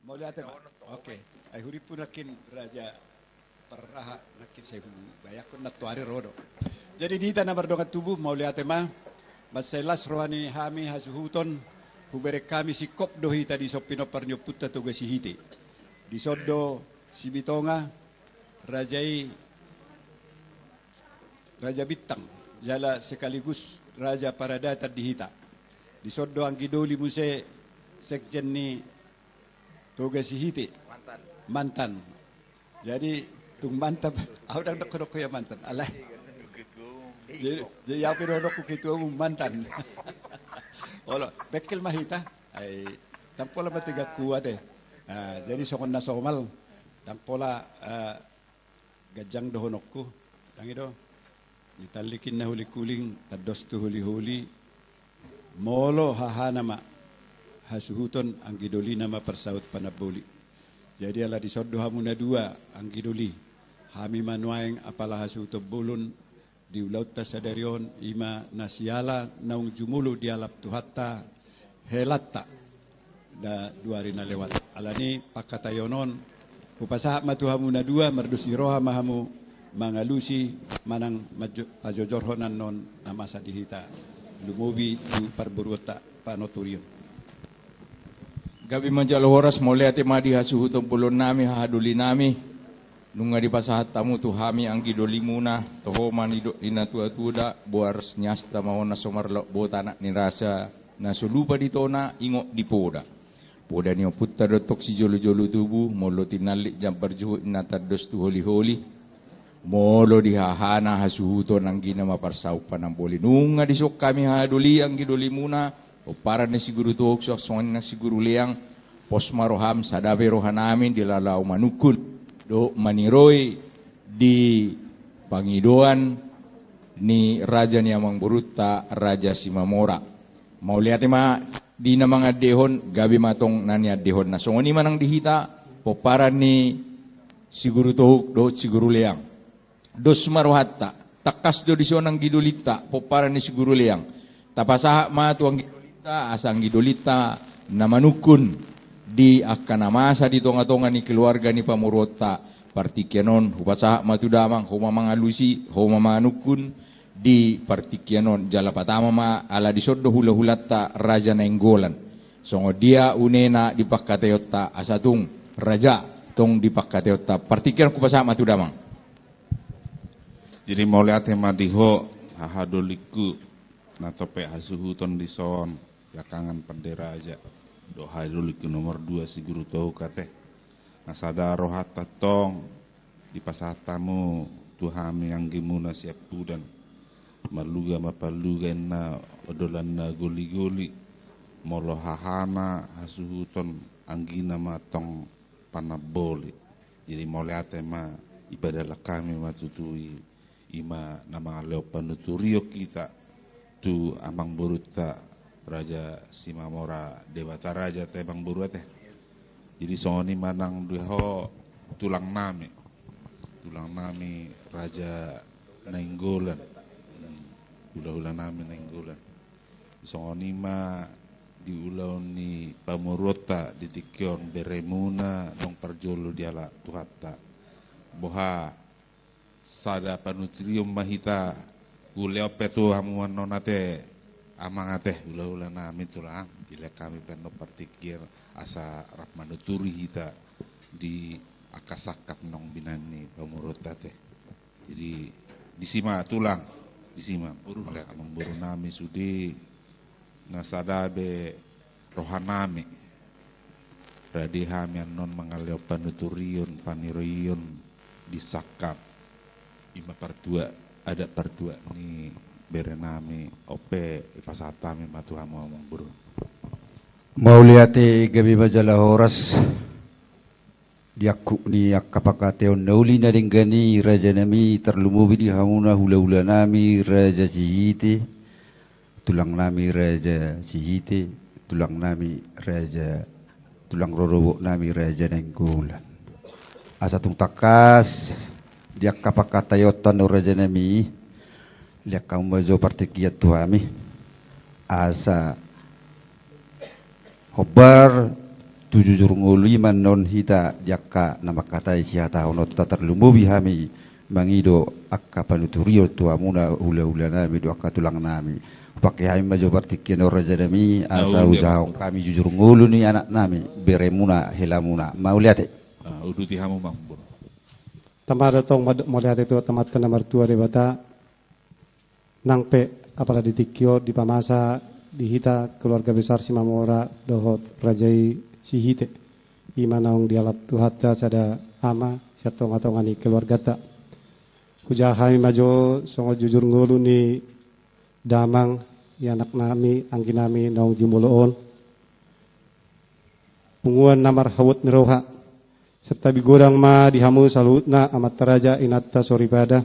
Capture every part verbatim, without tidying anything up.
Mauliate ma. Oke. Ai hurippu nangkin raja parraha nangkin sai hubayangkon nantoari ro do. Jadi di hita na mardongan tubu, mauliate ma. Mansai las roha ni hami hasuhuton, hubereng hami singkop do hita dison pinompar ni ompunta Toga Sihite. Dison do Sibitonga, raja i Raja Bintang, jala sekaligus raja paradatan di hita. Dison do anggi doli muse sekjen ni Toga Sihite. Mantan. Mantan. Jadi, tung mantan, au ndang dohononku ia mantan. Alai. Jadi, jadi au pe dohononku ketua umum mantan. Olo, bengkel ma hita. Ai, ndang pola ma tiga kuat, eh. Ah, jadi songon na somal. Ndang pola, eh, ganjang dohononku, ndang i do. Nitallik inna hulingkuling, tandos tu holiholi, molo hahana ma hasuhuton, anggi dolina ma parsaut panamboli. Jadi ala dison do hamu na dua, anggi doli. Hami ma nuaeng apala hasuhuton bolon, di ulaonta sadari on, i ma na siala naung jumolo dialap Tuhanta, helanta, da dua ari na lewat. Alani pangkataion on, hupasahat ma tu hamu na dua, mardos ni roha ma hamu mangalusi manang manjo-, pajojorhon annon na masa di hita lumobi tu parboruonta Panuturion. Gabe ma jala horas, mauliate ma di hasuhuton bolon nami, haha doli nami. Nunga dipasahat hamu tu hami anggi dolimuna, toho ma nidok ni natuatua da, boar ni asta ma hona so marlaok bota, anak ni rasa na so lupa di tona, ingot di poda. Poda ni ompunta do tong sijolojolo tubu, molo tinallik jambar juhut inna tandos tu holiholi. Molo di hahana hasuhuton, anggina ma parsaut panamboli. Nunga dison hami haha doli, anggi dolimuna, pomparan ni si Guru Tohuk suang songon i nang si Guru Leang, pos ma roham, sada pe rohanami di laho manungkun dohot maniroi di pangidoan ni raja ni amangborunta Raja Simamora. Mauliate ma di na mangadehon, gabe ma tong na niadehonna. Songon i ma nang di hita, pomparan ni si Guru Tohuk dohot si Guru Leang. Dos ma rohanta, tangkas do dison anggi dolinta, pomparan ni si Guru Leang. Tapasahat ma tu anggi dolinta, asa anggi dolinta na manungkun di angka na masa di tongatonga ni keluarga ni pamoruonta. Partingkian on, hupasahat ma tu damang, ho ma mangalusi, ho ma manungkun di partingkian on, jala patama ma, ala dison do hulahulanta Raja Nainggolan. Songon dia unena di pangkataionta, asa tung raja tong di pangkataionta. Partingkian hupasahat ma tu damang. Jadi mauliate ma di ho, haha dolingku, na topet hasuhuton dison, belakangan pande raja, dohot haha dolingku nomor dua si Guru Tohuk ate. Na sada rohanta tong, dipasahat hamu tu hami anggimuna siampudan. Marluga ma parluga inna odolanna goligoli. Molo hahana hasuhuton, anggina ma tong panamboli. Jadi mauliate ma, ipadalan hami ma tutu i, i ma na mangalehon panuturion hita tu amangborunta Raja Simamora Debataraja ate, amangboru ate. Jadi songon i ma nang di ho tulang nami. Tulang nami Raja Nainggolan. Hmm, hulahula nami Nainggolan. Songon i ma di ulaon ni pamoruonta di tingki on, beremuna naung parjolo dialap Tuhanta. Boha, sada panuturion ma hita, hulehon pe tu hamu annon ate, amang ate, hulahula nami tulang, dilehon hami pe annon partingkian asa rap manuturi hita di angka sangkap naung binahen ni pamoruonta ate. Jadi, disi ma tulang, disi ma. Mauliate, amangboru nami sude, na sada be roha nami. Rade hami annon mangalehon panuturion, paniroion di sangkap. I ma partua, adat partua ni bere nami, on pe dipasahat hami ma tu hamu amangboru. Mauliate, gabe ma jala horas. Di angkup ni angka pangkataion na uli na denggan i, raja nami, tarlumobi di hamuna hulahula nami Raja Sihite, tulang nami Raja Sihite, tulang nami Raja, tulang rorobot nami Raja Nainggolan. Asa tung tangkas di angka pangkataionta on, raja nami, lehon hamu ma jo partingkian tu hami. Asa hombar Tu jujur ngolu i ma annon hita di angka na mangkatai sihatahononta, tarlumobi hami mangido angka panuturion tu hamuna hulahulanami dohot angka tulangnami. Hupangke hami ma jo partingkian on rajanami, asa ujahahon hami jujur ngolu ni anaknami, beremuna, helamuna. Mauliate. Ah, uduti hamu ma, Amang Boru. Tamba da tong ma-, mauliate tu Amanta na martua Debata. Nang pe apala di tingki on dipamasa di hita keluarga besar Simamora dohot raja i Sihite, i ma naung dialap Tuhanta sada ama sian tongatonga ni keluarganta. Hujaha hami ma jo songon jujur ngolu ni damang, i anaknami, angginami naung jumolo on. Punguan na marhabot ni roha. Santabi godang ma di hamu saluhutna, amanta raja, inanta soripada,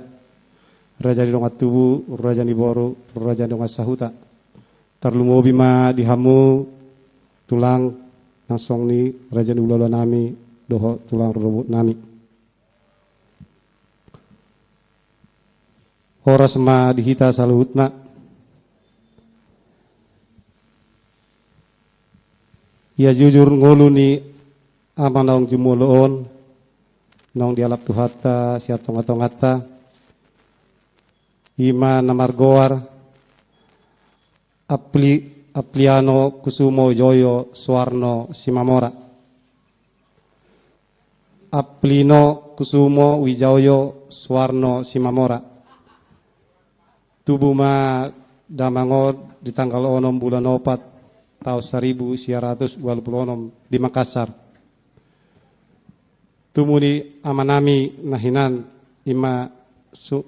raja ni dongan tubu, raja ni boru, raja ni dongan sahuta. Tarlumobi ma di hamu tulang, nang songon i raja ni hulahula nami dohot tulang rorobot nami. Horas ma di hita saluhutna. Ia jujur ngolu ni ama naung jumolo on, naung dialap Tuhanta sian tongatonganta, i ma na margoar Apli-, Apliano Kusumo Joyo Suwarno Simamora. Aplino Kusumo Wijoyo Suwarno Simamora. Tubu ma damang on di tanggal onom bulan opat taon saribu sia ratus ualu pulu onom di Makassar. Tubu ni amanami na hinan i ma Su-,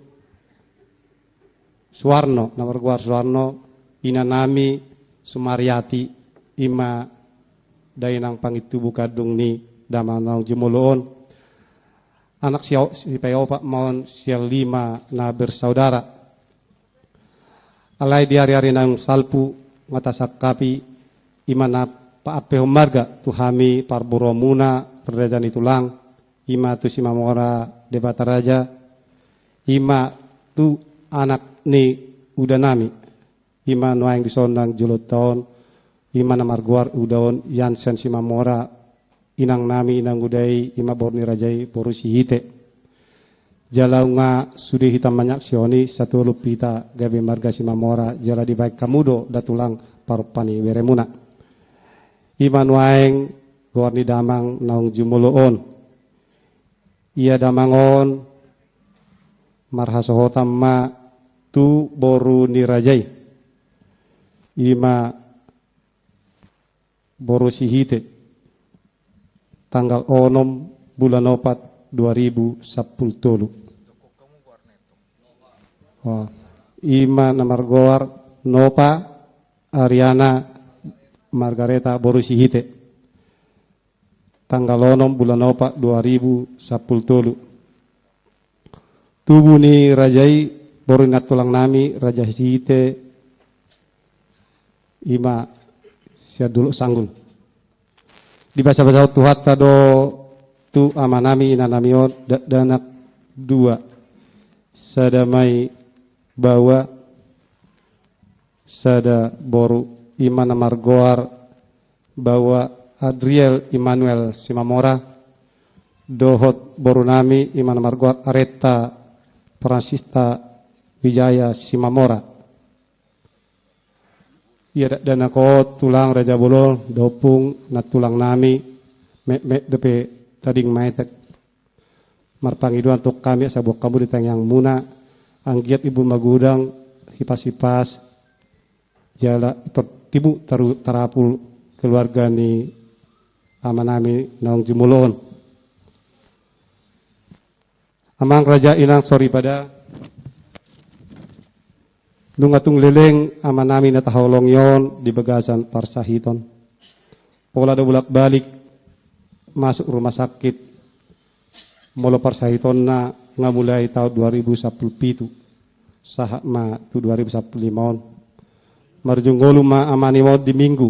Suwarno, na margoar Suwarno, inanami Sumariati, i ma dainang pangintubu kandung ni damang naung jumolo on. Anak si-, sipaopat ma on sian lima na bersaudara. Alai di ariari naung salpu nga tasangkapi, i ma na paampehon marga tu hami parboruonmuna raja ni tulang, i ma tu Simamora Debata Raja, i ma tu anak ni udanami, i ma nuaeng dison nang jolonta on, i ma na margoar uda on Yansen Simamora, inangnami inang uda i, i ma boru ni raja i boru Sihite. Jala nunga sude hita manyaksihon i, satolop hita gabe marga Simamora, jala dibaen hamu do da tulang parompa ni beremuna. I ma nuaeng goar ni damang naung jumolo on. Ia damang on marhasohotan ma tu boru ni raja i, i ma boru Sihite, tanggal onom bulan opat dua ribu sampulu tolu. Oh, i ma na margoar Nopa Ariana Margareta boru Sihite. Tanggal onom bulan opat dua ribu sampulu tolu. Tubu ni raja i boru ni nantulang nami raja Sihite, i ma sian Dolok Sanggul. Dibasabasahon Tuhanta do tu amanami inanami on dakdanak dua. Sada ma i baoa, sada boru, i ma na margoar baoa Adriel Immanuel Simamora, dohot boru nami i ma na margoar Aretta Fransista Wijaya Simamora. Ia dakdanak on tulang raja bolon, da ompung nantulang nami, metmet dope tading maetek. Marpangidoan tong hami asa boan hamu di tangiangmuna, anggiat imbur magodang, hipas-hipas, jala tor-, tibu taru-, tarapul keluarga ni amanami naung jumolo on. Amang raja inang soripada, nunga tung leleng amanami na tahaholongi on di bagasan parsahiton. Pola do bolak-balik masuk rumah sakit, molo parsahitonna nga mulai taon dua ribu sampulu pitu, sahat ma tu dua ribu sampulu lima on. Marujung ngolu ma amanami on di Minggu,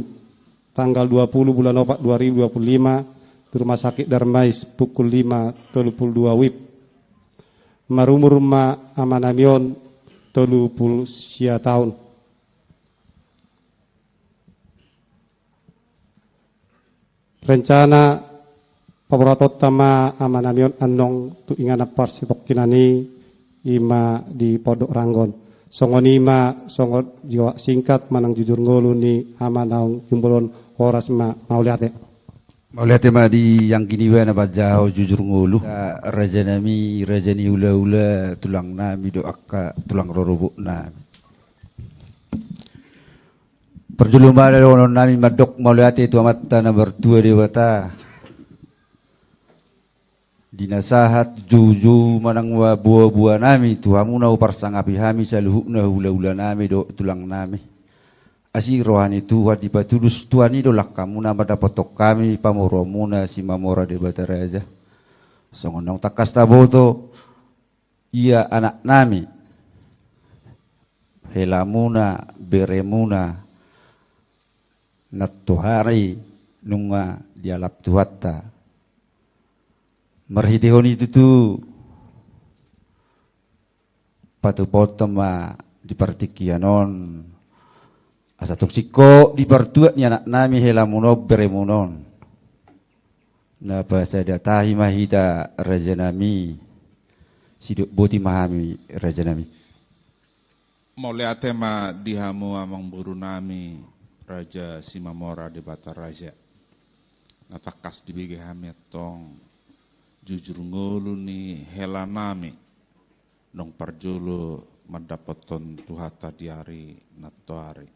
tanggal dua puluh bulan opat dua ribu dua puluh lima, di Rumah Sakit Darmais pukul lima tolu pulu dua wib. Marumur ma amanami on tolu pulu sia taon. Rencana paboraonta ma amanami on annon tu inganan parsitongkinan i, i ma di Pondok Ranggon. Songon i ma songon jua singkat manang jujur ngolu ni ama naung jumbolon. Horas ma, mauliate. Mauliate ma di anggi niba na manjaha jujur ngolu. Raja nami, raja ni hula-hula, tulang nami dohot angka tulang rorobot nami. Parjolo ma dohonon nami mandok mauliate tu Amanta na martua Debata. Di na sahat joujou manang boa-boa nami tu hamu na huparsangapi hami saluhutna hula-hula nami dohot tulang nami. Asi roha ni Tuhan dipatulus Tuhan i do langkamuna mandapothon hami pamoruonmuna Simamora Debata Raja. Songon naung tangkas taboto, ia anak nami, helamuna, beremuna, nantoari nunga dialap Tuhanta. Marhitehon i tutu patupaonta ma di partingkian on asa tung singkop di partuat ni anak nami, helamuna on, beremuna on. Na pasada tahi ma hita raja nami. Sidok boti ma hami raja nami. Mauliate ma di hamu amang boru nami, Raja Simamora Debata Raja. Na tangkas dibege hami antong jujur ngolu ni hela nami naung parjolo mandapothon Tuhanta di ari nantoari.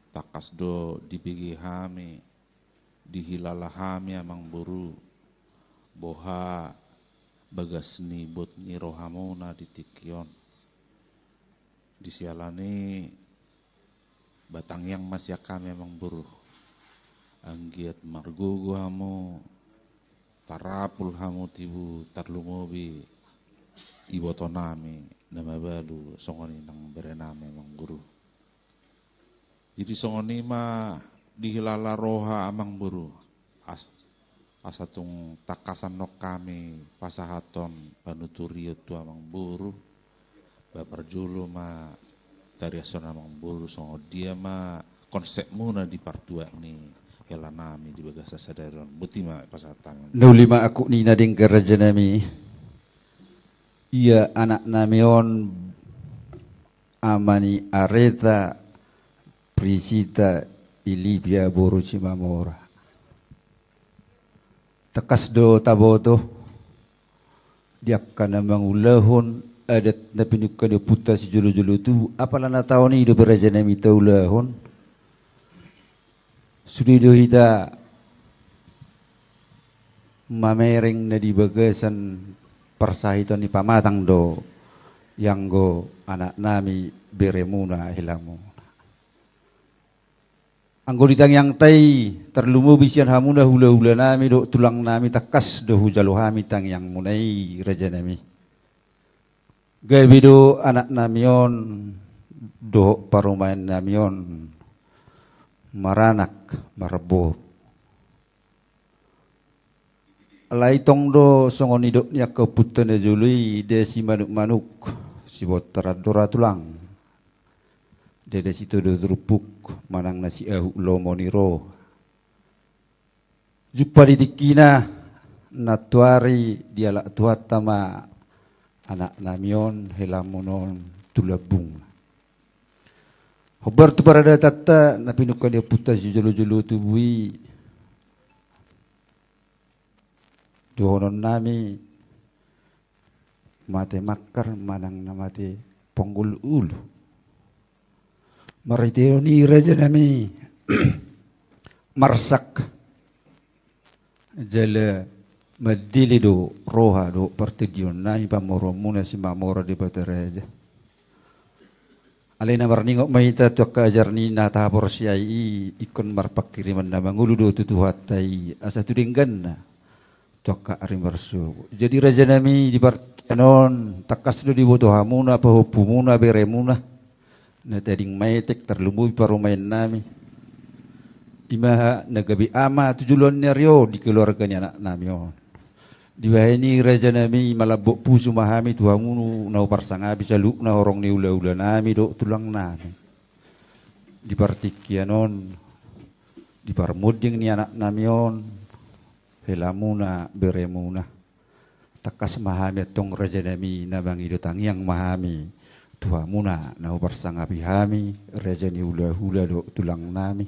Tangkas do dibege hami, dihilala hami amang boru, boha bagas ni bot ni rohamuna di tingki on. Di siala ni i, ba tangiang ma sian hami amang boru. Anggiat margogo hamu, tarapul hamu tibu, tarlumobi iboto nami na mabalu songon i nang bere nami amang boru. Jadi songon i ma dihilala roha amang boru. As-, asa tung tangkasan nang hami pasahathon panuturion tu amang boru. Ba parjolo ma tariashon amang boru songon dia ma konsepmuna di partuat ni hela nami di bagasan sadari on. Boti ma pasahat hami. Na uli ma angkup ni na denggan raja nami. Ia anak nami on, ama ni Areta, Prisita, Ilipia boru Simamora. Tangkas do taboto di angka na mangulahon adat na pinungka ni ompunta sijolo-jolo tubu, apala na taon i dope raja nami taulahon. Sude do hita mamereng na di bagasan parsahiton ni pamatang do, ianggo anak nami, beremuna, helamuna. Anggo di tangiangta i, tarlumobi sian hamuna hula-hula nami dohot tulang nami, tangkas do hujalo hami tangiangmuna i raja nami. Gabe do anak nami on dohot parumaen nami on maranak marboru. Alai tong do songon nidok ni angka ompunta na jolo i, ndada simanuk-manuk, sibontar andor tulang. Ndada sitodo turpuk manang na siahuk lomo ni roha. Jumpa di tingkina nantoari dialap Tuhanta ma anak nami on, helamuna on tu lambungna. Hombar tu paradatanta na pinungka ni ompunta sijolo-jolo tubu i, dohonon nami mate mangkar manang na mate ponggol ulu. Marhitehon i raja nami, marsak jala mandele do roha dohot partondion nami pamoruonmuna Simamora Debata Raja. Alai na marningot ma hita tu angka ajar ni na tahaporseai i, ingkon marpanghirimon na mangolu do tu Tuhanta i asa tu dengganna tu angka ari marsogot. Jadi raja nami, di partingkian on tangkas do diboto hamuna, pahompumuna, beremuna na tading maetek, tarlumobi parumaen nami. I ma na gabe ama tu joloan ni ari on di keluarga ni anak nami on. Dibahen i raja nami, malambok pusu ma hami tu hamu na huparsangapi saluhutna horong ni hula-hula nami dohot tulang nami. Di partingkian on di parmunding ni anaknami on, helamuna, beremuna. Tangkas ma hami antong rajanami na mangido tangiang ma hami tu hamuna na huparsangapi hami, raja ni hulahula dohot tulangnami.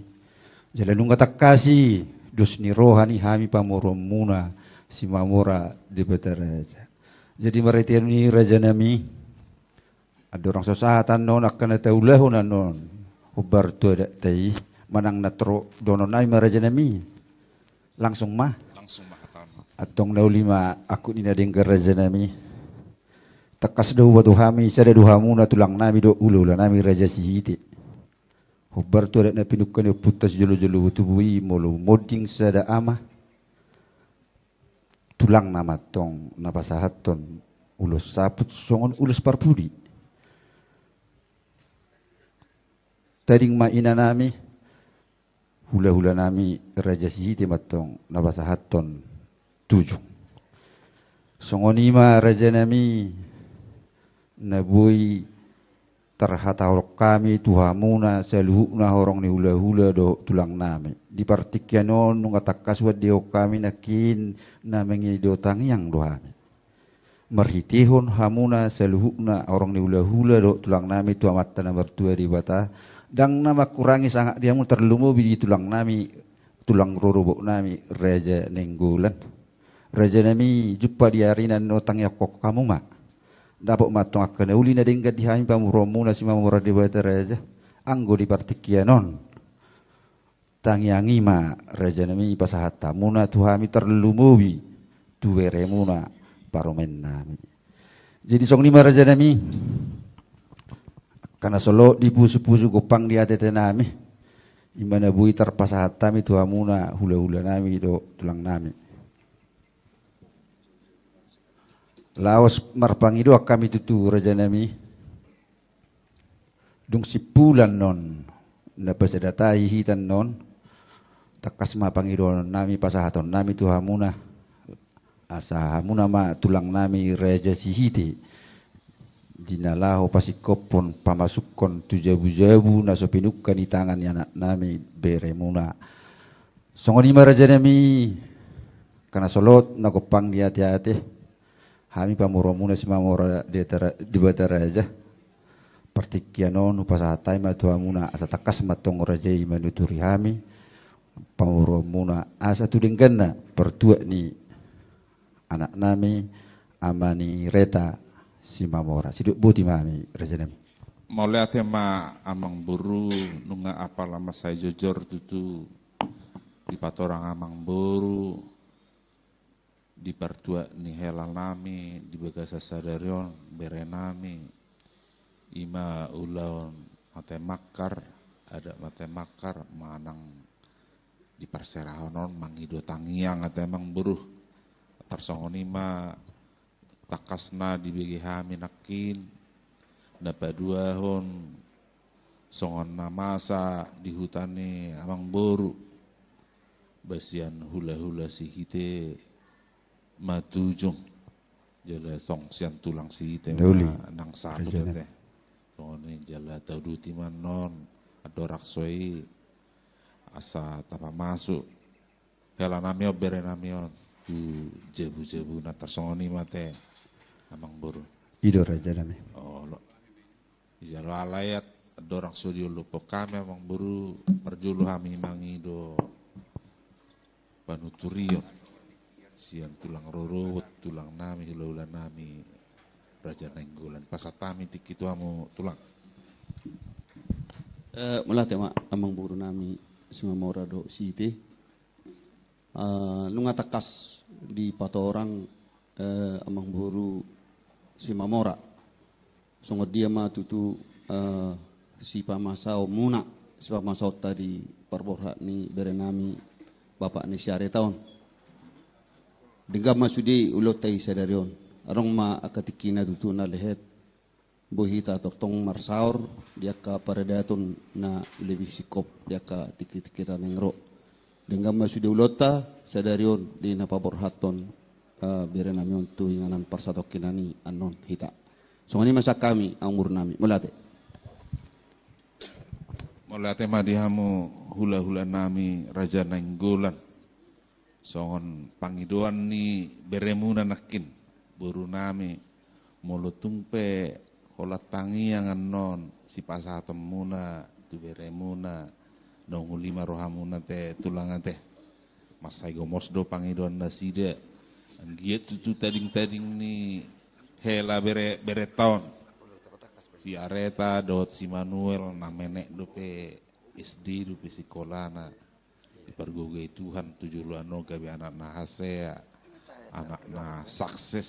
Jala nunga tangkas i dos ni roha ni hami pamoruonmuna Simamora Debata Raja. Jadi marhite on i rajanami, andorang so sahat annon angka na taulahon annon hombar tu adatta i, manang na tro dohononnami ma rajanami. Langsung ma. Langsung ma hatana. Antong na uli ma angkup ni na denggan rajanami. Tangkas do huboto hami sada do hamuna tulangnami dohot hulahulanami Raja Sihite. Hombar tu adat na pinungka ni ompunta sijolojolo tubu i molo monding sada ama, tulangna ma antong na pasahathon ulos saput songon ulos parpudi. Tading ma inanami, hulahulanami Raja Sihite ma antong na pasahathon tujung. Songon i ma rajanami na boi tarhatahon hami tu hamuna saluhutna horong ni hulahula dohot tulangnami. Di partingkian on nunga tangkas huandehon hami nangkin na mangido tangiang do hami. Marhitehon hamuna saluhutna horong ni hulahula dohot tulangnami tu Amanta na martua Debata, ndang na mangkurangi sangap di hamu tarlumobi di tulangnami, tulang rorobotnami Raja Nainggolan. Rajanami, jumpa di ari na naeng tangiangkon hamu ma. Dapot ma antong angka na uli na denggan di hami pamoruonmuna Simamora Debata Raja. Anggo di partingkian on, tangiangi ma rajanami pasahat hamuna tu hami tarlumobi tu beremuna parumaennami. Jadi songon i ma rajanami, angka na so lot di pusupusu gompang di ateatenami, i ma na boi tarpasahat hami tu hamuna hulahulanami dohot tulangnami. Laos marpangidoan hami tutu rajanami. Dung simpul annon na pasadahon hita annon, tangkas ma pangidoannami pasahatonnami tu hamuna, asa hamuna ma tulangnami Raja Sihite di na laho pasingkophon, pamasukhon tu jabujabu na so pinungka ni tangan ni anaknami beremuna. Songon i ma rajanami, angka na so lot na gompang di ateate, hami pamoruonmuna Simamora Debata Ra-, Debata Raja. Partingkian on hupasahat hami ma tu hamuna asa tangkas ma antong raja i manuturi hami pamoruonmuna asa tu dengganna partuat ni anaknami, ama ni Reta Simamora. Sidok boti ma hami rajanami. Mauliate ma amangboru, nunga apala mansai jojor tutu dipatorang amangboru di partuat ni helanami di bagasan sadari on, berenami, i ma ulaon mate mangkar, adat mate mangkar manang di parserahon on mangido tangiang ate amangboru. Tarsongon i ma tangkas na dibege hami nangkin na paduahon songon na masa di huta ni amangboru, ba sian hulahula Sihite ma tujung, jala tong sian tulang Sihite ma nang saput ate. Songon i jala tauduti ma annon andorang so i asa tapamasuk helanami on, berenami on tu jabujabuna. Tarsongon i ma ate amangboru. I do rajanami. Olo. Jala alai andorang so diolopon hami amangboru, parjolo hami mangido panuturion sian tulang rorobot, tulangnami, hulahulanami Raja Nainggolan. Pasahat hami tingki tu hamu tulang. Eh, mauliate ma amangborunami Simamora dohot Sihite. Eh, nunga tangkas dipatorang, eh, amangboru Simamora. Songon dia ma tutu, eh, sipamasaonmuna, sipamasaonta di parborhat ni berenami, bapak ni si Areta on. Denggan ma sude ulaonta i sadari on. Adong ma angka tingkina tutu na lehet, boi hita tongtong marsaor di angka paradaton na lebih singkop di angka tingkitingkina naeng ro. Denggan ma sude ulaonta sadari on di na paborhathon, eh, berenami on tu inganan parsatongkinan i annon hita. Songon i ma sian hami amangborunami. Mauliate. Mauliate ma di hamu hula-hula nami Raja Nainggolan. Songon pangidoan ni beremuna nangkin, boru nami, molo tung pe holan tangiang annon sipasahatonmuna tu beremuna, naung uli ma rohamuna te tulang ate. Mansai gomos do pangidoan nasida. Anggiat tutu tading-tading ni hela bere, bereta on, si Areta dohot si Manuel, na menek dope S D dope sikolana. Dipargogoi Tuhan tu joloan on gabe anak na hasea, anak na sukses,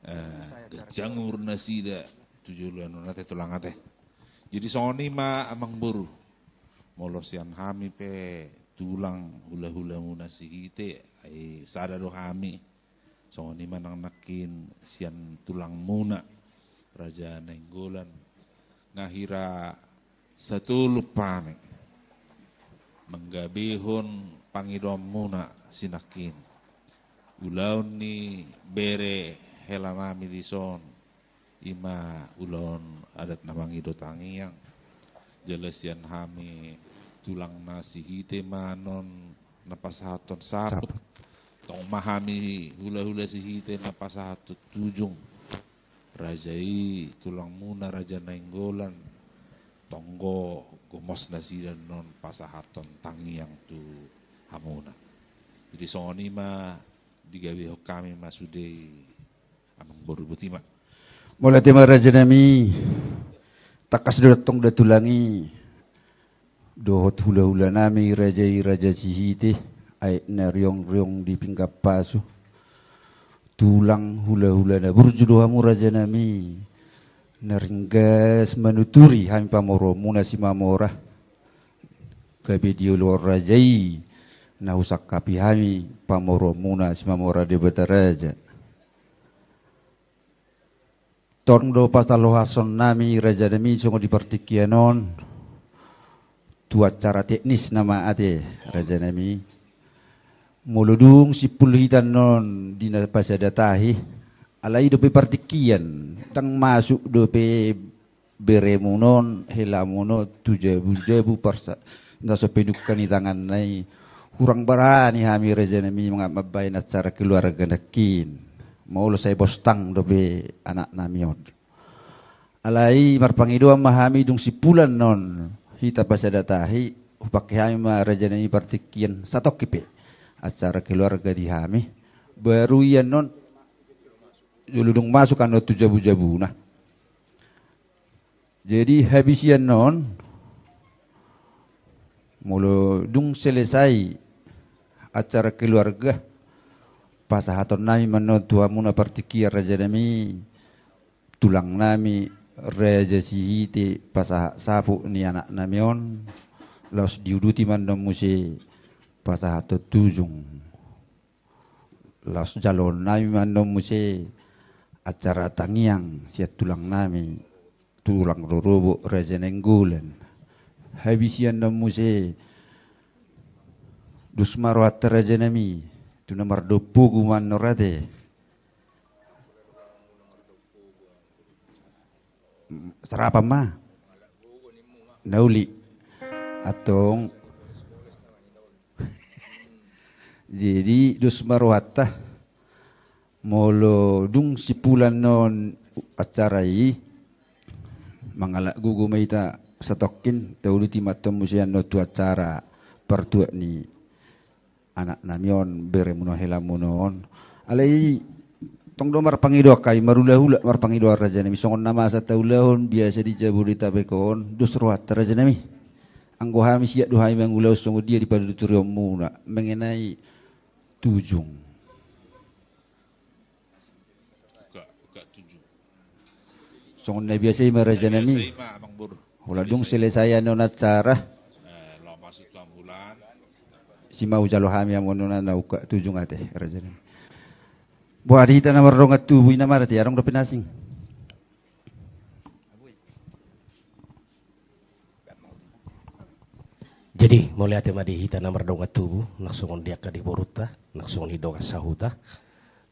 eh, ganjang umur nasida tu joloan on ate tulang ate. Jadi songon i ma amang boru. Molo sian hami pe tulang hula-hulamuna Sihite, ai sada do hami. Songon i ma nang nangkin sian tulangmuna Raja Nainggolan, nga hira satolop hami manggabehon pangidoanmuna sinangkin. Ulaon ni bere hela nami dison, i ma ulaon adat na mangido tangiang. Jala sian hami tulangna Sihite ma annon na pasahathon saput. Saput. Tong ma hami hula-hula Sihite na pasahathon tujung. Raja i tulangmuna Raja Nainggolan, tonggo gomos nasida annon pasahathon tangiang tu hamuna. Jadi songon i ma digabehon hami ma sude i. Amang boru, boti ma. Mauliate ma raja nami. Tangkas do antong da tulang i dohot hula-hula nami raja i, Raja Sihite, aek na riong-riong di pinggan pasu. Tulang, hula-hula na burju do hamu raja nami, na ringgas manuturi hami pamoruonmuna Simamora. Gabe di ulaon raja i na husangkapi hami pamoruonmuna Simamora Debataraja. Tong do patalohason nami raja nami songon di partingkian on tu acara teknis nama ate raja nami. Molo dung simpul hita annon di na pasada tahi, alai dope partingkian, ndang masuk dope beremuna on, helamuna on tu jabu-jabu parsa-, na so pe dungka ni tanganna i. Hurang barani hami raja nami manga-, mambaen acara keluarga nangkin. Molo sai bostang dope anak nami on. Alai marpangidoan ma hami dung simpul annon hita pasada tahi, hupangke hami ma raja nami partingkian satongkin pe acara keluarga di hami. Baru i annon jolo dung masuk annon tu jabu-jabuna. Jadi habis i annon, molo dung selesai acara keluarga, pasahaton nami ma annon tu hamuna partingkian raja nami, tulang nami, Raja Sihite, pasahat saput ni anak nami on, laos diuduti ma annon muse pasahaton tujung. Laos jaloon nami ma annon muse acara tangiang sian tulang nami, tulang rorobot Raja Nainggolan. Habis i annon muse, dos ma rohanta raja nami, tu na mardomu pogu ma annon ate. Sarapan ma. Na uli. Antong. Jadi, dos ma rohanta. Molo dung simpul annon acara i, mangalap gogo ma hita satongkin, tauduti ma antong muse annon tu acara partuat ni anak nami on, beremuna, helamuna on. Alai tong do marpangidoan hami, marhulahula marpangidoan raja nami, songon na masa taulahon biasa di Jabodetabek on, dos rohanta raja nami. Anggo hami siap do hami mangulahon songon dia di panuturionmuna mengenai tujung. Buka, buka tujung. Songon na biasa i ma raja nami. Biasa i ma, Amang Boru. Holan dung selesai annon acara. Eh, laho masuk tu ambulan. Si ma hujalo hami ambulan na buka tujung ate, raja nami. Boha di hita na mardongan tubu i na marhite adong dope na asing. Jadi, mauliate ma di hita na mardongan tubu, nang songon di angka di borunta, nang songon di dongan sahuta,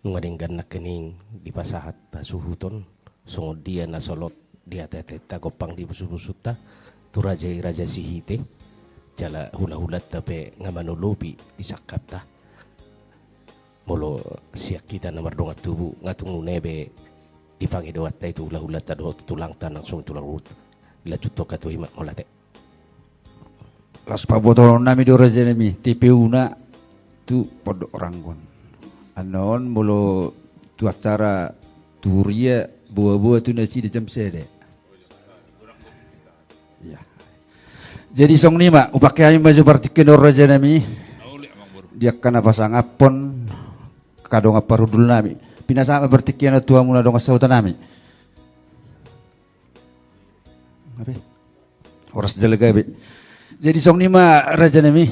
nunga denggan nangkining dipasahat hasuhuton, songon dia na solot di ateateta gompang di busubusunta, tu raja i Raja Sihite, jala hulahulanta pe nga manolopi di sangkapta. Molo sian hita na mardongan tubu, nga tung nunga be dipangidoanta i tu hulahulanta dohot tu tulangta nang songon tulang ruhut. Lanjut tu angka tuhi ma, mauliate. Laos pabotohononnami do, rajanami, T P U-na tu Pondok Ranggon. Annon molo tu acara tu huria, boaboa tu nasida jam sada. Iya. Jadi songon i ma, hupangke hami ma jo partingkian on, rajanami, di angka na pasangaphon angka dongan parhundulnami. Pinasahat ma partingkian on tu hamu na dongan sahutanami. Horas jala gabe. Jadi songon i ma, rajanami,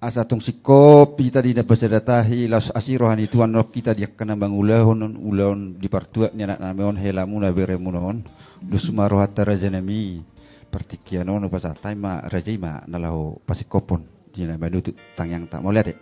asa tung singkop hita di na pasada tahi, laos asi roha ni Tuhan on hita di angka na mangulahon ulaon di partuat ni anaknami on, helamuna, beremuna on. Dos ma rohanta, rajanami, partingkian on hupasahat hami ma, raja, i ma na laho pasingkophon di na manutup tangiangta. Mauliate.